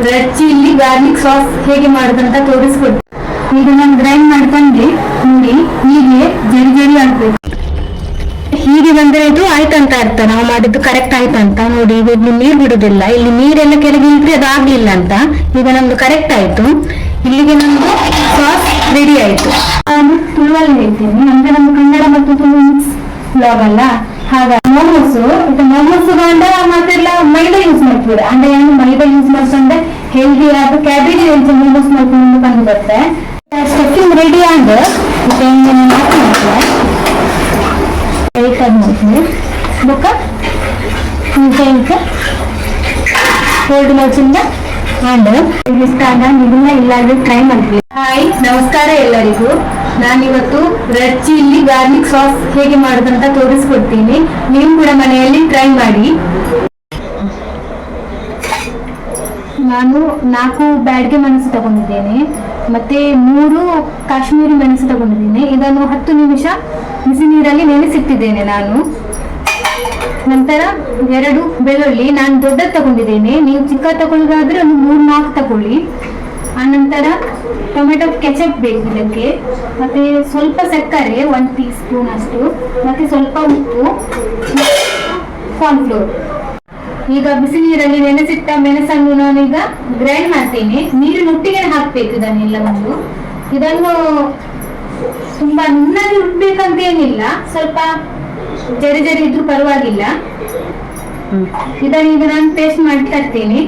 Red chilli garlic sauce ಹೇಗೆ ಮಾಡೋದಂತ ತೋರಿಸ್ಕೊಡ್ತೀನಿ. ಈಗ ನಾನು ಗ್ರೈಂಡ್ ಮಾಡ್ಕೊಂಡು ನೋಡಿ, ಹೀಗೆ ಜರಿ ಜರಿ ಆಗ್ಬೇಕು. ಹೀಗೆ ಬಂದ್ರೆ ಇದು ಆಯ್ತಂತ ಅರ್ಥ, ನಾವು ಮಾಡಿದ್ದು ಕರೆಕ್ಟ್ ಆಯ್ತಂತ. ನೋಡಿ, ಈಗ ಇಲ್ಲಿ ನೀರು ಬಿಡುದಿಲ್ಲ. ಇಲ್ಲಿ ನೀರೆಲ್ಲ ಕೆಳಗೆ ಇಳಿದ್ರೆ ಅದು ಆಗ್ಲಿಲ್ಲ ಅಂತ. ಈಗ ನಮ್ದು ಕರೆಕ್ಟ್ ಆಯ್ತು. ಇಲ್ಲಿಗೆ ನಮ್ದು ಸಾಸ್ ರೆಡಿ ಆಯ್ತು. ನಾನು ತುಳುವಲ್ಲಿ ಹೇಳ್ತೀನಿ, ಅಂದ್ರೆ ನಮ್ಮ ಕನ್ನಡ ಮತ್ತು ತುಳು ಮಿಕ್ಸ್ ಬ್ಲಾಗ್ ಅಲ್ಲ, ಹಾಗಾಗಿ ಮೋಮೋಸ್. ಮೋಮೋಸ್ ಗಂಡ ಮಾತೆಲ್ಲ ಮೈದಾ ಯೂಸ್ ಮಾಡ್ತೀವಿ. ಅಂದ್ರೆ ಏನು ಮೈದಾ ಯೂಸ್ ಮಾಡ್ಕೊಂಡೆ ಹೆಲ್ದಿ ಆದ ಕ್ಯಾಬೇಜ್ ಮೋಮೋಸ್ ಮಾಡ್ಕೊಂಡು ಬಂದು ಬರುತ್ತೆ. ಸ್ಟಫಿಂಗ್ ರೆಡಿ ಆದ ಲೈಟ್ ಆಗಿ ಮಾಡ್ತೀನಿ. ಬೊಕ್ಕ ಇಂಚ ಇಂಚ ಫೋಲ್ಡ್ ಮಲ್ಚಿಂದ ಆಂಡ್ ಇಷ್ಟ ಆದ ಇದನ್ನ ಇಲ್ಲಾದ್ರೆ ಟ್ರೈ ಮಾಡ್ತೀವಿ. ಹಾಯ್, ನಮಸ್ಕಾರ ಎಲ್ಲರಿಗೂ. ನಾನಿವತ್ತು red chilli garlic sauce ಹೇಗೆ ಮಾಡೋದಂತ ತೋರಿಸ್ಕೊಡ್ತೀನಿ. ನೀವು ಕೂಡ ಮನೆಯಲ್ಲಿ ಟ್ರೈ ಮಾಡಿ. ನಾನು 4 ಬ್ಯಾಡ್ಗೆ ಮೆಣಸು ತಗೊಂಡಿದ್ದೇನೆ, ಮತ್ತೆ 3 ಕಾಶ್ಮೀರಿ ಮೆಣಸು ತಗೊಂಡಿದ್ದೇನೆ. ಇದನ್ನು 10 ನಿಮಿಷ ಬಿಸಿ ನೀರಲ್ಲಿ ನೆನೆಸಿಟ್ಟಿದ್ದೇನೆ ನಾನು. ನಂತರ 2 ಬೆಳ್ಳುಳ್ಳಿ, ನಾನು ದೊಡ್ಡದು ತಗೊಂಡಿದ್ದೇನೆ. ನೀವು ಚಿಕ್ಕ ತಗೊಳ್ಳೋದಾದ್ರೆ ಒಂದು 3-4 ತಗೊಳ್ಳಿ. ಆನಂತರ ಟೊಮೆಟೊ ಕೆಚಪ್ ಬೇಕು ಇದಕ್ಕೆ, ಮತ್ತೆ ಸ್ವಲ್ಪ ಸಕ್ಕರೆ 1 ಟೀ ಸ್ಪೂನ್ ಅಷ್ಟು, ಮತ್ತೆ ಸ್ವಲ್ಪ ಉಪ್ಪು, ಕಾರ್ನ್ಫ್ಲೋರ್. ಈಗ ಬಿಸಿ ನೀರಲ್ಲಿ ನೆನೆಸಿಟ್ಟ ಮೆಣಸನ್ನು ನಾನೀಗ ಗ್ರೈಂಡ್ ಮಾಡ್ತೇನೆ. ನೀರಿನೊಟ್ಟಿಗೆ ಹಾಕ್ಬೇಕು ಇದನ್ನೆಲ್ಲ. ಒಂದು ಇದನ್ನು ತುಂಬಾ ನುಣ್ಣಗೆ ರುಬ್ಬೇಕಂತ ಏನಿಲ್ಲ, ಸ್ವಲ್ಪ ಜರಿ ಜರಿ ಇದ್ರೂ ಪರವಾಗಿಲ್ಲ. ಇದನ್ನ ಈಗ ನಾನು ಪೇಸ್ಟ್ ಮಾಡಿ ತರ್ತೇನೆ.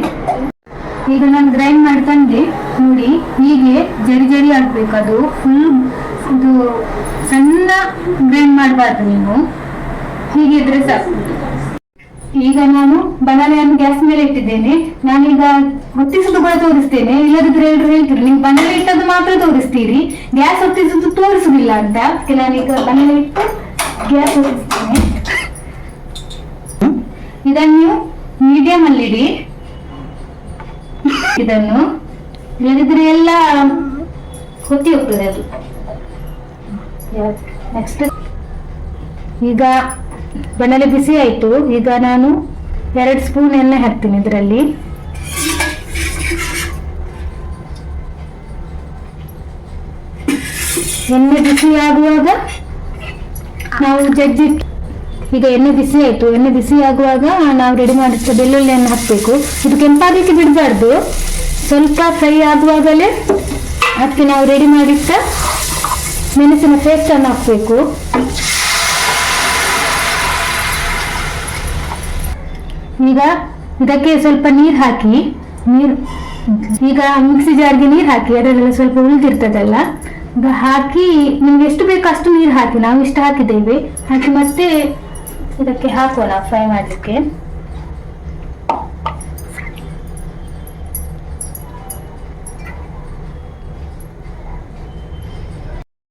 ಈಗ ನಾನು ಗ್ರೈಂಡ್ ಮಾಡ್ಕೊಂಡೆ ನೋಡಿ, ಹೀಗೆ ಜರಿ ಜರಿ ಆಗ್ಬೇಕು. ಅದು ಫುಲ್ ಇದು ಸಣ್ಣ ಗ್ರೈಂಡ್ ಮಾಡಬಾರ್ದು ನೀವು, ಹೀಗೆ ಇದ್ರೆ ಸಾಕು. ಈಗ ನಾನು ಬಾಣಲೆಯನ್ನು ಗ್ಯಾಸ್ ಮೇಲೆ ಇಟ್ಟಿದ್ದೇನೆ. ನಾನೀಗ ಹೊತ್ತಿಸುದು ಕೂಡ ತೋರಿಸ್ತೇನೆ. ಇಲ್ಲದಿದ್ರೆ ಎಲ್ಲರೂ ಹೇಳ್ತೀರಿ, ನೀವು ಬಾಣಲೆ ಇಟ್ಟದ್ದು ಮಾತ್ರ ತೋರಿಸ್ತೀರಿ, ಗ್ಯಾಸ್ ಹೊತ್ತಿಸುದು ತೋರಿಸುದಿಲ್ಲ ಅಂತ. ಅದಕ್ಕೆ ನಾನೀಗ ಬಾಣಲೆ ಇಟ್ಟು ಗ್ಯಾಸ್ ಹೊತ್ತಿಸ್ತೇನೆ. ಇದನ್ನು ಮೀಡಿಯಂ ಅಲ್ಲಿ ಇಡಿ ಇದನ್ನು, ಇಲ್ಲದಿದ್ರೆ ಎಲ್ಲ ಹೊತ್ತಿ ಹೋಗ್ತದೆ ಅದು. ನೆಕ್ಸ್ಟ್ ಈಗ ಬಾಣಲೆ ಬಿಸಿ ಆಯ್ತು. ಈಗ ನಾನು 2 ಸ್ಪೂನ್ ಎಣ್ಣೆ ಹಾಕ್ತೀನಿ ಇದರಲ್ಲಿ. ಎಣ್ಣೆ ಬಿಸಿ ಆಗುವಾಗ ನಾವು ಜಜ್ಜಿ, ಈಗ ಎಣ್ಣೆ ಬಿಸಿ ಆಯ್ತು. ಎಣ್ಣೆ ಬಿಸಿ ಆಗುವಾಗ ನಾವು ರೆಡಿ ಮಾಡಿಟ್ಟ ಬೆಳ್ಳುಳ್ಳಿಯನ್ನು ಹಾಕಬೇಕು. ಇದು ಕೆಂಪಾಗಲಿಕ್ಕೆ ಬಿಡಬಾರ್ದು. ಸ್ವಲ್ಪ ಫ್ರೈ ಆಗುವಾಗಲೇ ಅದಕ್ಕೆ ನಾವು ರೆಡಿ ಮಾಡಿಟ್ಟ ಮೆಣಸಿನ ಪೇಸ್ಟ್ ಅನ್ನು ಹಾಕಬೇಕು. ಈಗ ಇದಕ್ಕೆ ಸ್ವಲ್ಪ ನೀರು ಹಾಕಿ, ನೀರು ಈಗ ಮಿಕ್ಸಿ ಜಾರ್ಗೆ ನೀರು ಹಾಕಿ, ಅದರಲ್ಲೆಲ್ಲ ಸ್ವಲ್ಪ ಉಳಿದಿರ್ತದಲ್ಲ, ಈಗ ಹಾಕಿ ನಿಮ್ಗೆ ಎಷ್ಟು ಬೇಕು ಅಷ್ಟು ನೀರು ಹಾಕಿ. ನಾವು ಇಷ್ಟು ಹಾಕಿದ್ದೇವೆ. ಹಾಕಿ ಮತ್ತೆ ಇದಕ್ಕೆ ಹಾಕೋಣ ಫ್ರೈ ಮಾಡಲಿಕ್ಕೆ.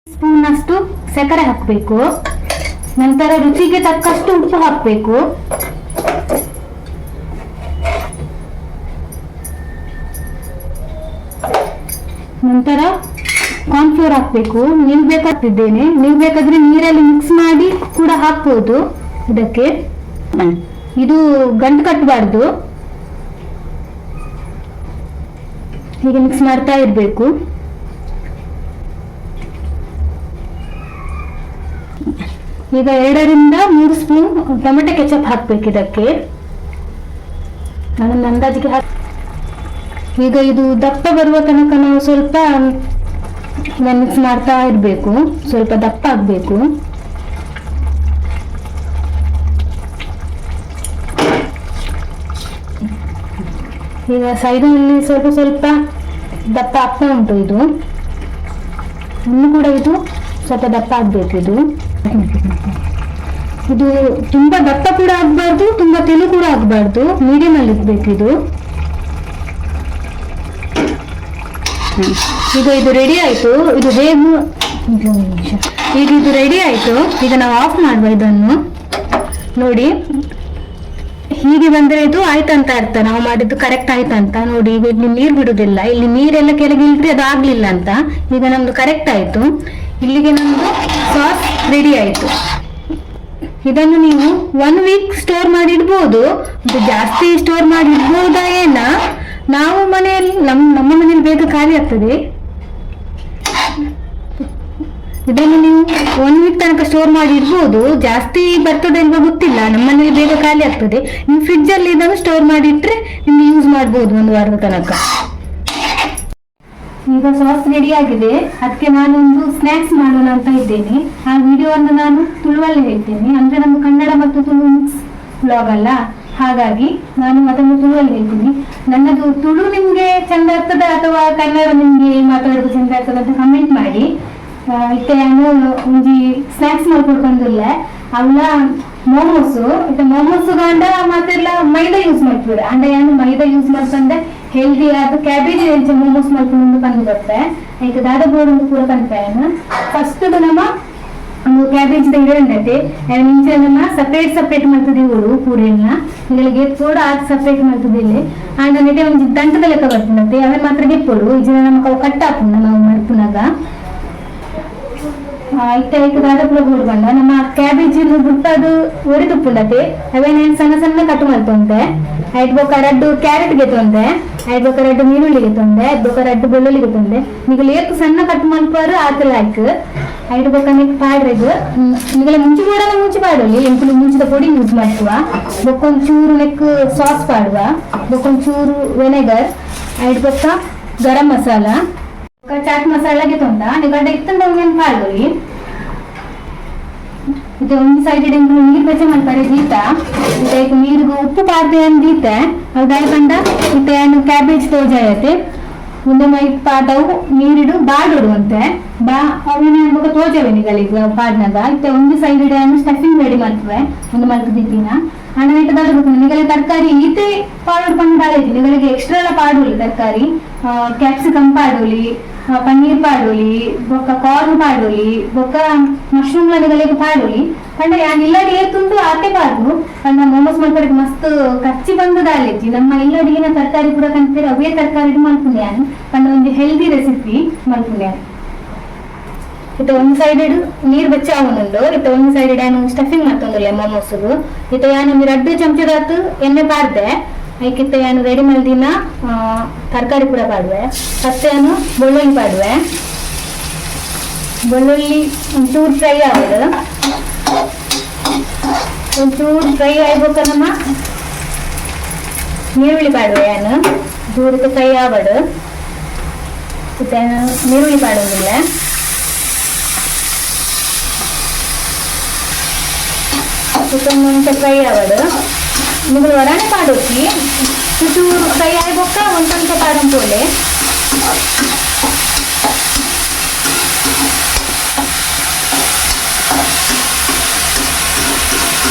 ಸ್ಪೂನ್ ಅಷ್ಟು ಸಕ್ಕರೆ ಹಾಕಬೇಕು. ನಂತರ ರುಚಿಗೆ ತಕ್ಕಷ್ಟು ಉಪ್ಪು ಹಾಕಬೇಕು. ನಂತರ ಕಾರ್ನ್ಫ್ಲೋರ್ ಹಾಕಬೇಕು. ನೀವು ಬೇಕಾಗ್ತಿದ್ದೇನೆ, ನೀವು ಬೇಕಾದ್ರೆ ನೀರಲ್ಲಿ ಮಿಕ್ಸ್ ಮಾಡಿ ಕೂಡ ಹಾಕ್ಬೋದು ಇದಕ್ಕೆ. ಇದು ಗಂಟು ಕಟ್ಟಬಾರ್ದು, ಹೀಗೆ ಮಿಕ್ಸ್ ಮಾಡ್ತಾ ಇರಬೇಕು. ಈಗ 2 ರಿಂದ 3 spoon tomato ketchup ಹಾಕ್ಬೇಕು ಇದಕ್ಕೆ. ನಾನು ಅಂದಾಜಿಗೆ ಹಾಕಿ. ಈಗ ಇದು ದಪ್ಪ ಬರುವ ತನಕ ನಾವು ಸ್ವಲ್ಪ ಮಿಕ್ಸ್ ಮಾಡ್ತಾ ಇರಬೇಕು, ಸ್ವಲ್ಪ ದಪ್ಪ ಆಗಬೇಕು. ಈಗ ಸೈಡಲ್ಲಿ ಸ್ವಲ್ಪ ಸ್ವಲ್ಪ ದಪ್ಪ ಆಗ್ತಾ ಉಂಟು ಇದು. ಇನ್ನು ಕೂಡ ಇದು ಸ್ವಲ್ಪ ದಪ್ಪ ಆಗ್ಬೇಕು. ಇದು ಇದು ತುಂಬಾ ದಪ್ಪ ಕೂಡ ಆಗ್ಬಾರ್ದು, ತುಂಬಾ ತೆಳು ಕೂಡ ಆಗ್ಬಾರ್ದು, ಮೀಡಿಯಂ ಅಲ್ಲಿ ಇರ್ಬೇಕು ಇದು. ಈಗ ಇದು ರೆಡಿ ಆಯ್ತು. ಇದು ಹೇಗೆ ನಿಮಿಷ, ಈಗ ಇದು ರೆಡಿ ಆಯ್ತು. ಈಗ ನಾವು ಆಫ್ ಮಾಡುವ ಇದನ್ನು. ನೋಡಿ, ಹೀಗೆ ಬಂದ್ರೆ ಇದು ಆಯ್ತಂತ ಅರ್ಥ, ನಾವು ಮಾಡಿದ್ದು ಕರೆಕ್ಟ್ ಆಯ್ತಂತ. ನೋಡಿ, ಈಗ ಇಲ್ಲಿ ನೀರು ಬಿಡುದಿಲ್ಲ. ಇಲ್ಲಿ ನೀರೆಲ್ಲ ಕೆಳಗೆ ಇಳಿದ್ರೆ ಅದು ಆಗ್ಲಿಲ್ಲ ಅಂತ. ಈಗ ನಮ್ದು ಕರೆಕ್ಟ್ ಆಯ್ತು. ಇಲ್ಲಿಗೆ ನಮ್ದು ಸಾಸ್ ರೆಡಿ ಆಯ್ತು. ಇದನ್ನು ನೀವು 1 ವೀಕ್ ಸ್ಟೋರ್ ಮಾಡಿ ಇಡ್ಬೋದು. ಇದು ಜಾಸ್ತಿ ಸ್ಟೋರ್ ಮಾಡಿ ಇಡ್ಬೋದಾ ಏನ. ನಾವು ಮನೆಯಲ್ಲಿ ನಮ್ಮ ನಮ್ಮ ಮನೆಯಲ್ಲಿ ಬೇಗ ಖಾಲಿ ಆಗ್ತದೆ. ಇದನ್ನು ನೀವು ಒನ್ ವೀಕ್ ತನಕ ಸ್ಟೋರ್ ಮಾಡಿ ಇಡ್ಬೋದು. ಜಾಸ್ತಿ ಬರ್ತದೆ ಇಲ್ವಾ ಗೊತ್ತಿಲ್ಲ, ನಮ್ಮ ಮನೇಲಿ ಬೇಗ ಖಾಲಿ ಆಗ್ತದೆ. ನೀವು ಫ್ರಿಡ್ಜ್ ಅಲ್ಲಿ ಇದನ್ನು ಸ್ಟೋರ್ ಮಾಡಿ ಇಟ್ರೆ ನಿಮ್ಗೆ ಯೂಸ್ ಮಾಡ್ಬೋದು ಒಂದು ವಾರದ ತನಕ. ಈಗ ಸಾಸ್ ರೆಡಿ ಆಗಿದೆ. ಅದಕ್ಕೆ ನಾನೊಂದು ಸ್ನ್ಯಾಕ್ಸ್ ಮಾಡೋಣ ಅಂತ ಇದ್ದೇನೆ. ಆ ವಿಡಿಯೋವನ್ನು ನಾನು ತುಳುವಲ್ಲಿ ಹೇಳ್ತೇನೆ. ಅಂದ್ರೆ ನಮ್ಮ ಕನ್ನಡ ಮತ್ತು ತುಳು ಮಿಕ್ಸ್ ಬ್ಲಾಗ್ ಅಲ್ಲ, ಹಾಗಾಗಿ ನಾನು ಅದನ್ನು ತುಳುವಲ್ಲಿ ಹೇಳ್ತೀನಿ. ನನ್ನದು ತುಳು ನಿಮ್ಗೆ ಚಂದ ಆಗ್ತದ ಅಥವಾ ಕನ್ನಡ ನಿಮ್ಗೆ ಮಾತಾಡೋದು ಚಂದ ಆಗ್ತದ ಅಂತ ಕಮೆಂಟ್ ಮಾಡಿ. ಇತ್ತೆ ನಾನು ಒಂಜಿ ಸ್ನ್ಯಾಕ್ಸ್ ಮಾಡ್ಕೊಡ್ಕೊಂಡಿಲ್ಲ ಅವಳ ಮೋಮೋಸು. ಇತ್ತೆ ಮೋಮೋಸ್ ಗಾಂಡ ಮಾತೆಲ್ಲ ಮೈದಾ ಯೂಸ್ ಮಾಡ್ತೀವಿ. ಅಂಡ ಏನು ಮೈದಾ ಯೂಸ್ ಮಾಡ್ಕೊಂಡೆ ಹೆಲ್ದಿ ಆದ ಕ್ಯಾಬೇಜ್ ಎಂಚ ಮೋಮೋಸ್ ಮಾಡ್ಕೊಂಡು ಬಂದು ಬರ್ತೆ. ಐಕ್ ದಾದ ಬೋರ್ಡ್ ಪೂರ ಪನ್ಪೆ. ಫಸ್ಟ್ ನಮ್ಮ ಒಂದು ಕ್ಯಾಬೇಜ್ ಇರಂಡತೆ ಇಂಚ ನಮ್ಮ ಸಪ್ರೇಟ್ ಸಪ್ರೇಟ್ ಮಾಡ್ತದೆ ಇವರು ಪೂರೆಲ್ಲ. ನಿಗಳಿಗೆ ಕೂಡ ಆತ್ ಸಪ್ರೇಟ್ ಮಾಡ್ತದೆ ಇಲ್ಲಿ. ಆಂಡ ನೆಟೆ ಒಂಜಿ ದಂಟದ ಲೆಕ್ಕ ಬರ್ತದಂತೆ, ಅವನ್ ಮಾತ್ರ ಗೆಪ್ಪೊಡು. ಇಜಿನ ನಮಕ್ ಅವು ಕಟ್ ಆಪುಂಡು ನಮ್ಮ ಮಡ್ಪುನಗ. ಇತ್ತೆ ಐಕ್ ದಾದ ಪೂರ ಬೋಡು ಪಂಡ ನಮ್ಮ ಕ್ಯಾಬೇಜ್ ಬುಟ್ಟದು ಒರಿದುಪ್ಪುಂಡತೆ, ಅವೇನ್ ಸಣ್ಣ ಸಣ್ಣ ಕಟ್ ಮಲ್ತೊಂತೆ. ಐಟ್ ಬೊಕ್ಕ ರಡ್ಡು ಕ್ಯಾರೆಟ್ ಗೆತೊಂದೆ, ಐಟ್ ಬೊಕ್ಕ ರಡ್ಡು ನೀರುಳ್ಳಿ ಗೆತೊಂದೆ, ಐಟ್ ಬೊಕ್ಕ ರಡ್ಡು ಬೆಳ್ಳುಳ್ಳಿ ಗೆತೊಂದೆ. ನಿಗಲ್ ಏತ್ ಸಣ್ಣ ಕಟ್ ಮಲ್ಪಾರು ಆತ ಲಾಯ್ಕ್. ಐಟ್ ಬೊಕ್ಕ ನಿಕ್ ಪಾಡ್ರೆಗ್ ನಿಗಲ ಮುಂಚಿ ಬೋಡನ ಮುಂಚಿ ಪಾಡೊಲಿ. ಎಂಕುಲು ಮುಂಚಿದ ಪೊಡಿ ಯೂಸ್ ಮಾಡ್ತುವ. ಬೊಕ್ಕ ಒಂಚೂರು ನೆಕ್ ಸಾಸ್ ಪಾಡುವ, ಬೊಕ್ಕ ಒಂಚೂರು ವೆನೆಗರ್, ಐಟ್ ಬೊಕ್ಕ ಗರಂ ಮಸಾಲ, ಬೊಕ್ಕ ಚಾಟ್ ಮಸಾಲ ಗೆತೊಂದ. ನಿಗಡ ಇತ್ತಂಡ ಉಂದೆನ್ ಪಾಡೊಲಿ. ಇದು ಒಂದು ಸೈಡ್ ಎಂಕುಲು ನೀರು ಬೆಚ್ಚ ಮಲ್ಪರೆ ದೀತ. ಇತ್ತೆ ಐಕ್ ನೀರುಗು ಉಪ್ಪು ಪಾಡ್ದೆ ಅಂದ್ ದೀತೆ. ಅವು ದಾಯ ಪಂಡ ಇತ್ತೆ ಏನು ಕ್ಯಾಬೇಜ್ ತೋಜಾಯತೆ. ಉಂದೆ ಮೈ ಪಾಡವು ನೀರಿಡು ಬಾಡೋಡು ಅಂತೆ ಬಾ ಅವಿನ ಬೊಕ ತೋಜವೆ ನಿಗಲಿಗ್ ಪಾಡ್ನಗ. ಇತ್ತೆ ಒಂದು ಸೈಡ್ ಏನು ಸ್ಟಫಿಂಗ್ ರೆಡಿ ಮಲ್ಪುವೆ. ಒಂದು ಮಲ್ತ್ ದೀತಿನ ಅಣ್ಣ ಇಟ್ಟು ದಾದ ಬೇಕು ನಿಗಲೆ ತರಕಾರಿ ಈತೆ ಪಾಡೋಡು ಪಂಡ ದಾದ ನಿಗಳಿಗೆ ಎಕ್ಸ್ಟ್ರಾ ಎಲ್ಲ ಪಾಡೋಲಿ. ತರಕಾರಿ ಕ್ಯಾಪ್ಸಿಕಮ್ ಪಾಡೋಲಿ, ಪನ್ನೀರ್ ಪಾಡೋಲಿ, ಬೊಕ್ಕ ಕಾರ್ನ್ ಪಾಡೋಲಿ, ಬೊಕ್ಕ ಮಶ್ರೂಮ್ ನಿಗಲಿಗೆ ಪಾಡೋಲಿ. ಪಂಡ ಯಾನ್ ಇಲ್ಲಡಿ ಏತುಂಡು ಆತೆ ಪಾಡು. ಪಂಡ ಮೋಮೋಸ್ ಮಲ್ಪರಿಗೆ ಮಸ್ತ್ ಖರ್ಚಿ ಬಂದು ದಾಲೆಜ್ಜಿ. ನಮ್ಮ ಇಲ್ಲಡಿಗಿನ ತರಕಾರಿ ಕೂಡ ಕಂತೀರ, ಅವೇ ತರಕಾರಿ ಮಲ್ಪುಂಡೆ ಯಾನ್. ಪಂಡ ಒಂಜಿ ಹೆಲ್ದಿ ರೆಸಿಪಿ ಮಲ್ಪುಂಡೆ ಯಾನ್. ಇತ್ತೆ ಒಂದು ಸೈಡ್ ನೀರು ಬೆಚ್ಚ ಆವೊಂದುಂಡು. ಇತ್ತೆ ಒಂದು ಸೈಡ್ ಯಾನ್ ಸ್ಟಫಿಂಗ್ ಮಲ್ತೊಂದುಲ್ಲೆ ಮೋಮೋಸ್ಗು. ಇತ್ತೆ ಯಾನ್ ಒಂಜಿ ರಡ್ಡು ಚಮಚದಾತ್ ಎಣ್ಣೆ ಪಾಡ್ದೆ. ಐಕಿತ್ತೆ ಯಾನ್ ರೆಡಿ ಮಲ್ದಿನ ತರಕಾರಿ ಪೂರ ಪಾಡುವೆ. ಫಸ್ಟ್ ಯಾನು ಬೆಳ್ಳುಳ್ಳಿ ಪಾಡುವೆ. ಬೆಳ್ಳುಳ್ಳಿ ಒಂಚೂರು ಫ್ರೈ ಆಗೋದು. ಒಂಚೂರು ಫ್ರೈ ಆಯ್ಬೇಕ ನಮ್ಮ ನೀರುಳ್ಳಿ ಪಾಡುವೆ ಯಾನು. ದೂರಕ್ಕೆ ಫ್ರೈ ಆವಡು. ಇತ್ತೆ ನೀರುಳ್ಳಿ ಪಾಡೋದಿಲ್ಲ. ಮುಂಚೆ ಫ್ರೈ ಆವಡು. ನಿಗಲು ವರಾಣೆ ಪಾಡೋಕಿ. ಚೂರು ಫ್ರೈ ಆಯ್ಬೊಕ್ಕ ಒಂತಂತ ಪಾಡಂಪೋಲೆ.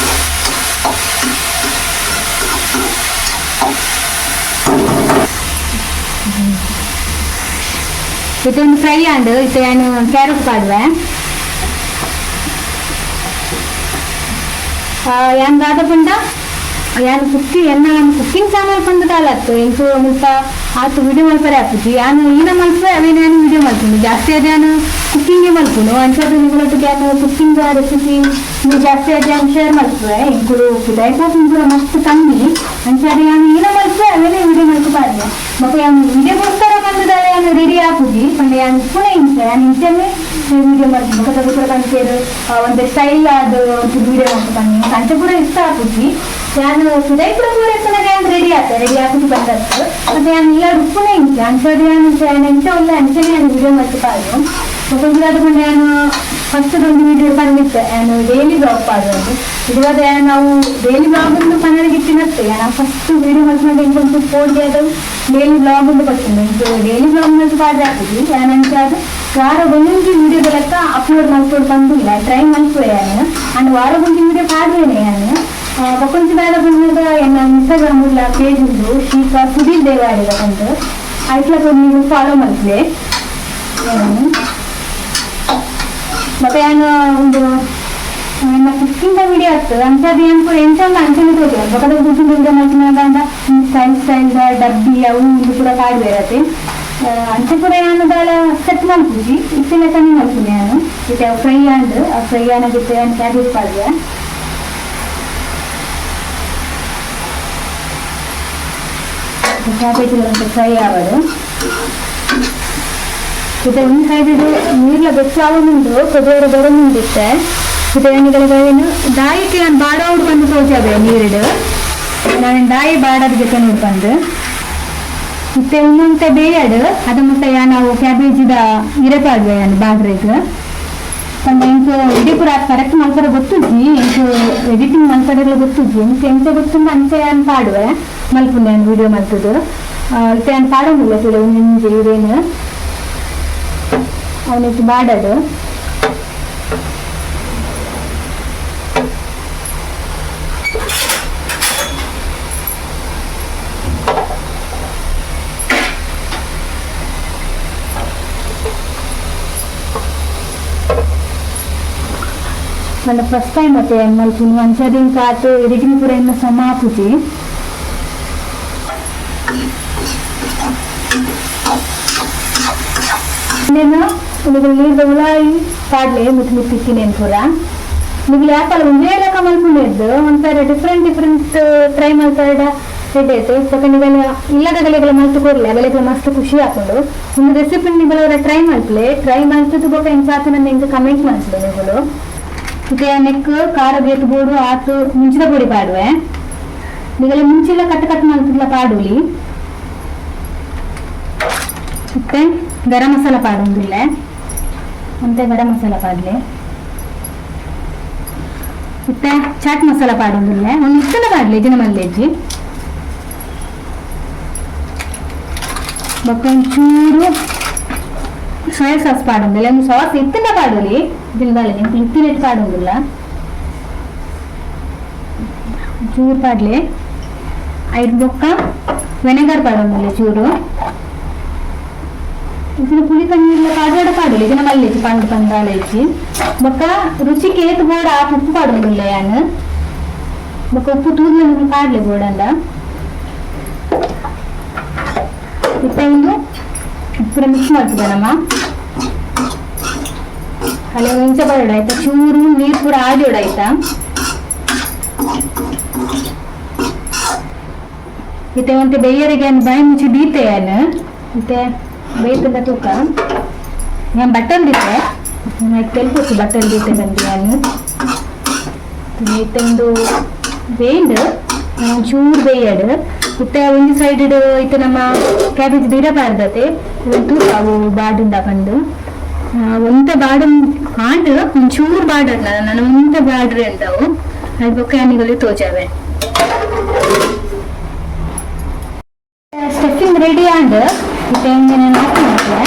ಇದೊಂದು ಫ್ರೈ ಆಂಡ್ ಇತ್ತೆ ಯಾನು ಕ್ಯಾರೆಟ್ ಪಾಡುವೆ. ಯಾನ್ ದಾದ ಪಂಡ ಯಾನ್ ಕುಕ್ಕಿ ಎನ್ನ ಕುಕ್ಕಿಂಗ್ ಚಾನಲ್ ಪಂಡ ದಾಲತ್ತು ಎಂಕು ಮುಲ್ಪ ಆತು ವಿಡಿಯೋ ಮಲ್ಪರೆ ಆಪುಜಿ. ಯಾನ್ ಈನ ಮಲ್ಪೆ ಅವೇ ನಾನು ವಿಡಿಯೋ ಮಲ್ಪುನು. ಜಾಸ್ತಿ ಅದೇ ಯಾನ್ ಕುಕ್ಕಿಂಗೇ ಮಲ್ಪುನು. ಅಂಚಾದ ನಿಗುಲೊಟ್ಟಿಗೆ ಯಾನ್ ಕುಕ್ಕಿಂಗ್ ರೆಸಿಪಿ ನೀವು ಜಾಸ್ತಿ ಅದೇ ಯಾನ್ ಶೇರ್ ಮಲ್ಪುವೆ. ಎಂಕುಲು ಪಿದಾಯಿ ಪೋಪುನು ಮಸ್ತ್ ಕಮ್ಮಿ. ಅಂಚಾದ ಯಾನ್ ಈನ ಮಲ್ಪೆ ಅವೇನೆ ವಿಡಿಯೋ ಮಲ್ಪು ಪಾಡ್ವೆ. ಬೊಕ ಯಾನ್ ವಿಡಿಯೋ ಗೋಸ್ಕರ ಬಂದದಾಳೆ ಯಾನ್ ರೆಡಿ ಆಪುಜಿ. ಪಂಡ ಯಾನ್ ಉಪ್ಪುನೆ ಇಂಚ ಯಾನ್ ಇಂಚನೆ ವಿಡಿಯೋ ಮಲ್ಪು. ಬೊಕ ಪೂರ ಪನ್ಪೆರ್ ಒಂತೆ ಸ್ಟೈಲ್ ಆದ್ ವಿಡಿಯೋ ಮಲ್ಪು ಪನ್ನಿ. ಅಂಚ ಪೂರ ಇಷ್ಟ ಆಪುಜಿ. ಯಾನ್ ಪಿದಾಯಿ ಪೂರ ಪೂರ ಇಪ್ಪುನಗ ಯಾನ್ ರೆಡಿ ಆತೆ, ರೆಡಿ ಆಪುಜಿ ಬಂದತ್ತು. ಮತ್ತೆ ಯಾನ್ ಇಲ್ಲ ಉಪ್ಪುನೆ ಇಂಚ. ಅಂಚಾದ ಯಾನ್ ಯಾನ್ ಎಂಚ ಉಲ್ಲ ಅಂಚನೆ ಯಾನ್ ವಿಡಿಯೋ ಮಲ್ಪು ಪಾಡ್ವೆ. ಬೊಕ ಪಂಡ ಯಾನ್ ಫಸ್ಟ್ ಒಂದು ವಿಡಿಯೋ ಪಂದಿತ್ತೆ ಯಾನ್ ಡೈಲಿ ಬ್ಲಾಗ್ ಪಾಡುವುದು. ಇದುವಾದ ನಾವು ಡೈಲಿ ಬ್ಲಾಗ್ ಒಂದು ಪನ್ನಡಿಗಿತ್ತಿನತ್ತೆ. ಯಾನ್ ಫಸ್ಟ್ ವಿಡಿಯೋ ಮಲ್ಪುನಗ ಇಂಕೊಂಚೂರು ಫೋನ್ಗೆ ಅದು ಡೈಲಿ ಬ್ಲಾಗ್ ಒಂದು ಬರ್ತದೆ. ಇಂಕು ಡೈಲಿ ಬ್ಲಾಗ್ ಮಲ್ತು ಪಾಡ್ರೆ ಆಪುಜಿ. ಯಾನ್ ಅಂಚಾದ್ ವಾರಗೊಂಜಿ ವಿಡಿಯೋದ ಲೆಕ್ಕ ಅಪ್ಲೋಡ್ ಮಲ್ಪೊಡು ಪಂದಿಲ್ಲ, ಟ್ರೈ ಮಲ್ಪುವೆ ಯಾನ್. ಅಂಡ್ ವಾರಗೊಂಜಿ ವಿಡಿಯೋ ಪಾಡುವೆನೆ ಯಾನ್. ಬೊಕೊಂಜಿ ದಾದ ಪಂಡ ಎನ್ನ ಇನ್ಸ್ಟಾಗ್ರಾಮ್ ಉಲ್ಲ ಪೇಜ್ ಉಂಡು, ಶ್ರೀಕಾ ಸುಧೀರ್ ದೇವಾಡಿಗ ಪಂದ್. ಐಟ್ಲ ನೀವು ಫಾಲೋ ಮಲ್ಪುಲೆ. ಮತ್ತೆ ಯಾನ್ ಒಂದು ಎನ್ನ ಕುಕ್ಕಿಂಗ್ ವಿಡಿಯೋ ಆಗ್ತದೆ. ಅಂಚಾದ ಏನ್ ಪೂರ ಎಂಚ ಉಂಡು ಅಂಚನೆ ತೋಜುಂಡು. ಬೊಕದ ಕುಕ್ಕಿಂಗ್ ವಿಡಿಯೋ ಮಲ್ಪುನಗ ಸ್ಟೈಲ್ ಸ್ಟೈಲ್ ಡಬ್ಬಿ ಅವು ಉಂದು ಪೂರ ಪಾಡ್ವೆರತೆ. ಅಂಚ ಪೂರ ಯಾನ್ ದಾಲ ಸೆಟ್ ಮಲ್ಪುಜಿ, ಇತ್ತಿನ ಲೆಕ್ಕನೆ ಮಲ್ಪುನೆ ಯಾನ್. ಇತ್ತೆ ಅವು ಫ್ರೈ ಆಂಡ್. ಆ ಫ್ರೈ ಆನಗ ಇತ್ತೆ ಯಾನ್ ಕ್ಯಾಬೇಜ್ ಪಾಡುವೆ. Cabbage fry ಆವಡು. ಇದು ಒಂದು ಸೈಡ್ ನೀರ್ಲ ಬೆಚ್ಚಾವನುಂಡು ಕೊದಿಯರ ಬರನುಂಡಿತ್ತೆ. ಇದು ಏನು ದಾಯಿಗೆ ನಾನು ಬಾಡೋಡು ಬಂದು ತೋಜಾವೆ ನೀರಿಡು. ನಾನು ದಾಯಿ ಬಾಡದ ಜೊತೆ ನೋಡ್ಬಂದು ಇತ್ತೆ ಒಂದೊಂತೆ ಬೇಯಡು. ಅದು ಮತ್ತೆ ನಾವು ಕ್ಯಾಬೇಜಿದ ಇರೆ ಪಾಡ್ವೆ ಯಾನ್ ಬಾಡ್ರೆಗ್ ಪಂಡ ಎಂಕ್ ಇಡೀ ಪೂರ ಕರೆಕ್ಟ್ ಮಲ್ಪರೆ ಗೊತ್ತುಜ್ಜಿ. ಎಂಕ್ ಎಡಿಟಿಂಗ್ ಮಲ್ಪರೆಲ ಗೊತ್ತುಜ್ಜಿ. ಎಂಕ್ ಎಂಚ ಗೊತ್ತುಂಡು ಅಂಚ ಯಾನ್ ಪಾಡುವೆ, ಮಲ್ಪುಂಡೆ ಯಾನ್ ವಿಡಿಯೋ ಮಲ್ತುದು. ಇತ್ತೆ ಯಾನ್ ಪಾಡೊಂದುಲ್ಲೆ ತೂಲೆ ಒಂಜಿ ಇರೇನು ಅವನಿಗೆ ಬಾಡದು. ಮಲ್ಲ ಫಸ್ಟ್ ಟೈಮ್ ಮತ್ತೆ ಏನ್ ಮಲ್ಪುನು ಅಂಚಾದ ಆತು ಎಡಿಟಿಂಗ್ ಪೂರ ಇನ್ನು ಸಮ ಆಪುಜಿ. నేను ನಿಗಲ್ ನೀರ್ದ ಉಲಾಯಿ ಪಾಡ್ಲೆ ಮುತ್ತು ಮುತ್ತಿಕ್ಕಿನೇನು ಪೂರ. ನಿಗಲ್ ಯಾಕಲ್ಲ ಒಂದೇ ಲೆಕ್ಕ ಮಲ್ಪುಂಡೆದ್ದು ಒಂಥರ different different try ಮಲ್ತಾಡ ready ಆಯ್ತು. ಬೊಕ ನಿಗಲ್ ಇಲ್ಲದ ಗಲೆಗಳ ಮಲ್ತು ಕೊರ್ಲೆ ಅಗಲೆಗಳ ಮಸ್ತ್ ಖುಷಿ ಆಪುಂಡು. ಒಂದು ರೆಸಿಪಿ ನಿಗಲ್ ಅವರ ಟ್ರೈ ಮಲ್ಪಲೆ. ಟ್ರೈ ಮಲ್ತದ್ದು ಬೊಕ ಎಂಚ ಆತುಂಡು ಎಂಕ್ ಕಮೆಂಟ್ ಮಲ್ಪಲೆ ನಿಗುಲು. ಇತ್ತೆ ನೆಕ್ ಖಾರ ಬೇತು ಬೋಡು ಆತು ಮುಂಚಿದ ಪೊಡಿ ಪಾಡುವೆ. ನಿಗಲ ಮುಂಚಿಲ ಕಟ್ ಕಟ್ ಮಲ್ತುದ್ಲ ಪಾಡುಲಿ. ಇತ್ತೆ ಗರಂ ಮಸಾಲ ಪಾಡೊಂದುಲ್ಲೆ ಅಂತೆ ಗರಂ ಮಸಾಲ ಪಾಡ್ಲೆ. ಇತ್ತೆ ಚಾಟ್ ಮಸಾಲ ಪಾಡೊಂದುಲ್ಲೆ. ಒಂದು ಇತ್ತಲ ಪಾಡ್ಲೆ ಜಿನ ಮಲ್ಲೆಜ್ಜಿ. ಬೊಕ್ಕ ಒಂಚೂರು ಸೋಯಾ ಸಾಸ್ ಪಾಡೊಂದುಲ್ಲೆ. ಒಂದು ಸಾಸ್ ಇತ್ತಿನ ಪಾಡೊಲಿ ದಿನದಾಲೆ ನಿಂಕ್ ಇತ್ತಿನೆಟ್ ಪಾಡೊಂದುಲ್ಲ. ಚೂರು ಪಾಡ್ಲೆ. ಐದು ಬೊಕ್ಕ ವೆನೆಗರ್ ಪಾಡೊಂದುಲ್ಲೆ ಚೂರು. ಇದನ್ನ ಪುಳಿತ ನೀರ್ಲ ಪಾಡ್ವಾಡ ಪಾಡೊಲಿ ಇದನ್ನ ಮಲ್ಲೆಜ್ಜಿ ಪಂಡ್ ಪಂದಾಲೆಜ್ಜಿ. ಬೊಕ್ಕ ರುಚಿಗೆ ಏತ್ ಬೋಡ ಆ ಉಪ್ಪು ಪಾಡೊಂದುಲ್ಲೆ ಯಾನ್. ಬೊಕ್ಕ ಉಪ್ಪು ತೂದ್ಲ ಪಾಡ್ಲೆ ಬೋಡಂಡ. ಇತ್ತೆ ಒಂದು ಪೂರ ಮಿಕ್ಸ್ ಮಾಡ್ತಿದ್ದೆ ನಮ್ಮ ಅಲ್ಲಿ ಮುಂಚೆ ಬರೋಡ ಆಯ್ತಾ. ಚೂರು ನೀರು ಪೂರ ಆಜೋಡ ಆಯ್ತಾ. ಇತ್ತೆ ಒಂತೆ ಬೇಯರಿಗೆ ಬಾಯಿ ಮುಚ್ಚಿ ದೀತೆ ಯಾನ್. ಇತ್ತೆ ಬೇಯ್ತದ ತೂಕ. ನಾನು ಬಟನ್ ದೀತೆ ತೆಲ್ಪೊತ್ತು ಬಟನ್ ದೀತೆ ಬಂದು ಯಾನ್. ಇತ್ತೆ ಒಂದು ಬೇಂಡ್ ಚೂರು ಬೇಯಡ್. ಇತ್ತೆ ಒಂಜಿ ಸೈಡ್ ಇತ್ತೆ ನಮ್ಮ ಕ್ಯಾಬೇಜ್ ಬೀರ ಬಾರ್ದತೆ ತೂಕ ಅವು ಬಾಡುಂದ ಬಂದು. ಒಂತೆ ಬಾಡು ಆಂಡ್ ಒಂಚೂರು ಬಾಡರ್ ನಾನು ಒಂತೆ ಬಾಡ್ರೆ ಅಂತವು ಅದು ಬೊಕ್ಕ ಯಾನಿಗಲ್ಲಿ ತೋಜಾವೆ. Stuffing ready and ಇತ್ತೆ ನಾನು ಆಫ್ ಮಾಡ್ತೆ.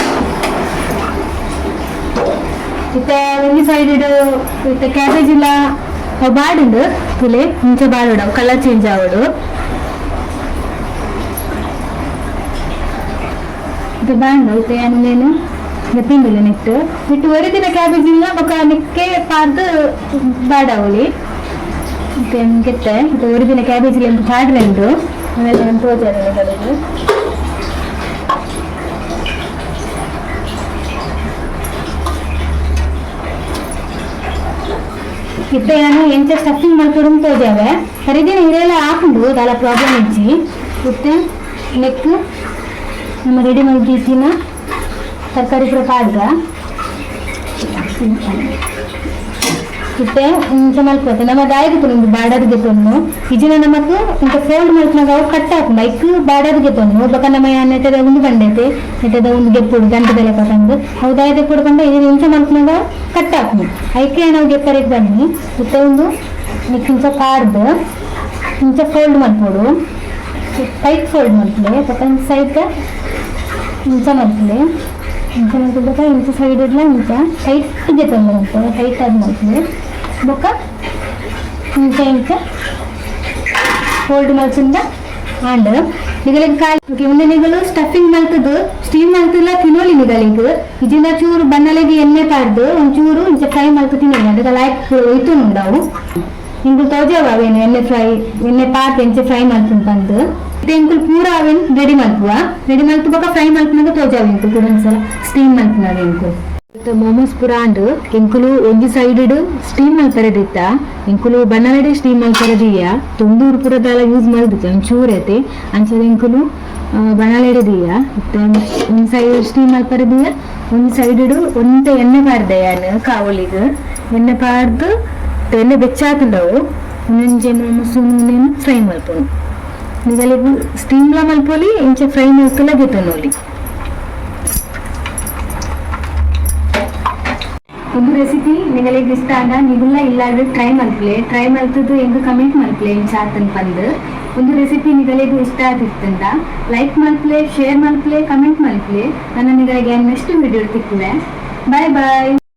ಇತ್ತೆ ಒಂಜಿ ಸೈಡ್ ಇತ್ತೆ ಕ್ಯಾಬೇಜ್ ಇಲ್ಲ ಅವು ಬಾಡುಂಡು ತುಲೆ ಮುಂಚೆ ಬಾಡೋಡು ಅವು ಕಲರ್ ಚೇಂಜ್ ಆವಡು. ಇದು ಬಾಂಡು ಇತ್ತೆ ಯಾನೇನು ತಿಂದಿಲ್ಲ ನೆಕ್ಟ್ ಇಟ್ಟು ಒರಿದಿನ ಕ್ಯಾಬೇಜ್ ಇಲ್ಲ ಬೊಕ ನೆಕ್ಕೆ ಪಾರ್ದು ಬಾಡಾವಳಿ. ಇತ್ತೆ ಗೆತ್ತೆ ಇತ್ತೆ ಒರಿದಿನ ಕ್ಯಾಬೇಜ್ ಇಲ್ಲ ಪಾಡ್ರೆ ಉಂಡು ಆಮೇಲೆ ನಾನು ತೋಜಾರೆ ನಿಗಳಿಗೆ. ಇತ್ತೆ ನಾನು ಎಂಚ ಸ್ಟಫಿಂಗ್ ಮಲ್ಪೊಡು ತೋಜಾವೆ. ಸರಿದಿನ ಇರೆಲ್ಲ ಹಾಕೊಂಡು ದಾಲ ಪ್ರಾಬ್ಲಮ್ ಇಜ್ಜಿ. ಇತ್ತೆ ನೆಕ್ ನಮ್ಮ ರೆಡಿ ಮಲ್ದಿತ್ತಿನ ತರಕಾರಿ ಪೂರ ಪಾಡ್ಗ. ಇತ್ತೆ ಇಂಚ ಮಲ್ಪೊತೆ ನಮ್ಮ ದಾಯಿಗೆ ಒಂದು ಬಾರ್ಡರ್ಗೆ ತೊನ್ನು ಇಜಿನ ನಮಕ್ ಇಂಚ ಫೋಲ್ಡ್ ಮಲ್ಪನಾಗ ಅವು ಕಟ್ ಆಪುಂಡು. ಐಕ್ ಬಾರ್ಡರ್ಗೆ ತೊನ್ನು ಬೊಕ ನಮ್ಮ ನೆಟ್ಟದ ಒಂದು ಬಂಡೈತೆ ನೆಟ್ಟದ ಒಂದು ಗೆಪ್ಪುಡು ಗಂಟೆ ಲೆಕ್ಕ ತಂದು ಅವು ದಾಯದ ಕೂಡ ಬಂದ ಇದು ಇಂಚ ಮಲ್ಪನಾಗ ಕಟ್ ಆಪುಂಡು. ಐಕೆ ನಾವು ಗೆಪ್ಪರಿಗೆ ಬನ್ನಿ. ಇತ್ತೆ ಒಂದು ನೆಕ್ ಇಂಚ ಪಾಡ್ದು ಇಂಚ ಫೋಲ್ಡ್ ಮಲ್ಪೊಡು. ಟೈಟ್ ಫೋಲ್ಡ್ ಮಲ್ಪಲೆ. ಬೊಕ ಸೈಡ್ ಇಂಚ ಮಲ್ಪಲೆ. ಇಂಚ ಮಲ್ಪುಗ ಇಂಚ ಸೈಡ್ ಇಡ್ಲ ಇಂಚ ಟೈಟ್ ಗೆತ್ತೊಂದು ಮಲ್ಪಲೆ. ಟೈಟ್ ಆದ್ ಮಲ್ಪಲೆ. ಬೊಕ ಇಂಚ ಇಂಚ ಫೋಲ್ಡ್ ಮಲ್ತಿಂದ ಆಂಡ್ ನಿಗಲಿಗ್ ಖಾಲಿ. ಓಕೆ, ಉಂದೆ ನಿಗಲು ಸ್ಟಫಿಂಗ್ ಮಲ್ತದು ಸ್ಟೀಮ್ ಮಲ್ತಲ್ಲ ತಿನ್ನೋಲಿ. ನಿಗಲಿಗ್ ಇಜಿನ ಚೂರು ಬಣ್ಣಲೆಗ್ ಎಣ್ಣೆ ಪಾಡ್ದು ಒಂಚೂರು ಇಂಚ ಫ್ರೈ ಮಲ್ತು ತಿನ್ನೋಲಿ. ಅದಕ್ಕೆ ಲೈಕ್ ಒಯ್ತು ಉಂಡವು ಇಂಕುಲು ತೋಜಾವ ಅವೇನು ಎಣ್ಣೆ ಫ್ರೈ ಎಣ್ಣೆ ಪಾರ್ದ್ ಎಂಚ ಫ್ರೈ ಮಲ್ಪುಂಡು ಪಂದ್. ಇತ್ತೆ ಇಂಕುಲು ಪೂರ ಅವೇನು ರೆಡಿ ಮಲ್ಪುವ. ರೆಡಿ ಮಲ್ತು ಬೊಕ ಫ್ರೈ ಮಲ್ಪುನಾಗ ತೋಜಾವ ಇಂಕುಲು ಪೂರ ಒಂದ್ಸಲ ಸ್ಟೀಮ್ ಮಲ್ಪುನಾಗ ಇಂಕುಲು. ಮೋಮೋಸ್ ಪೂರ ಆಂಡ್. ಎಂಕುಲು ಒಂಜಿ ಸೈಡ್ ಸ್ಟೀಮ್ ಮಲ್ಪರೆ ದಿತ್ತ. ಎಂಕುಲು ಬಣ್ಣಲೆಡೆ ಸ್ಟೀಮ್ ಮಲ್ಪರೆ ದೀಯ. ತೊಂದೂರು ಪೂರ ದಾಲ ಯೂಸ್ ಮಲ್ದಿತ್ತ ಒಂಚೂರು ಐತೆ. ಅಂಚದ ಎಂಕುಲು ಬಣಲೆಡ್ ದೀಯ. ಇತ್ತೆ ಒಂಜಿ ಸೈಡ್ ಸ್ಟೀಮ್ ಮಲ್ಪರೆ ದೀಯ. ಒಂಜಿ ಸೈಡ್ ಒಂತೆ ಎಣ್ಣೆ ಪಾಡ್ದೆ ಯಾನ್. ಕಾವೊಲಿಗ್ ಎಣ್ಣೆ ಪಾಡ್ದು ಎಣ್ಣೆ ಬೆಚ್ಚಾತುಂಡವು. ಒಂಜೊಂಜೆ ಮೋಮೋಸ್ ಉಂದೆನ್ ಫ್ರೈ ಮಲ್ಪೊಡು. ನಿಗಲಿಗ್ ಸ್ಟೀಮ್ಲ ಮಲ್ಪೊಲಿ, ಇಂಚ ಫ್ರೈ ಮಲ್ತುಲ ಗೆತೊನೊಲಿ. ಒಂದು ರೆಸಿಪಿ ನಿಗಲಿಗ್ ಇಷ್ಟ ಆಂಡ ನಿಗುಲ್ಲ ಇಲ್ಲಾಡ್ ಟ್ರೈ ಮಲ್ಪಲೆ. ಟ್ರೈ ಮಲ್ತದ್ದು ಎಂಕ್ ಕಮೆಂಟ್ ಮಲ್ಪಲೆ ಎಂಚ ಆತನ್ ಪಂದ್. ಒಂದು ರೆಸಿಪಿ ನಿಗಲಿಗ್ ಇಷ್ಟ ಆದಿತ್ತುಂಡ ಲೈಕ್ ಮಲ್ಪಲೆ, ಶೇರ್ ಮಲ್ಪಲೆ, ಕಮೆಂಟ್ ಮಲ್ಪಲೆ. ನನ್ನ ನಿಗಲಿಗೆ ನೆಕ್ಸ್ಟ್ ವಿಡಿಯೋ ತಿಕ್ಕುವೆ. Bye boy.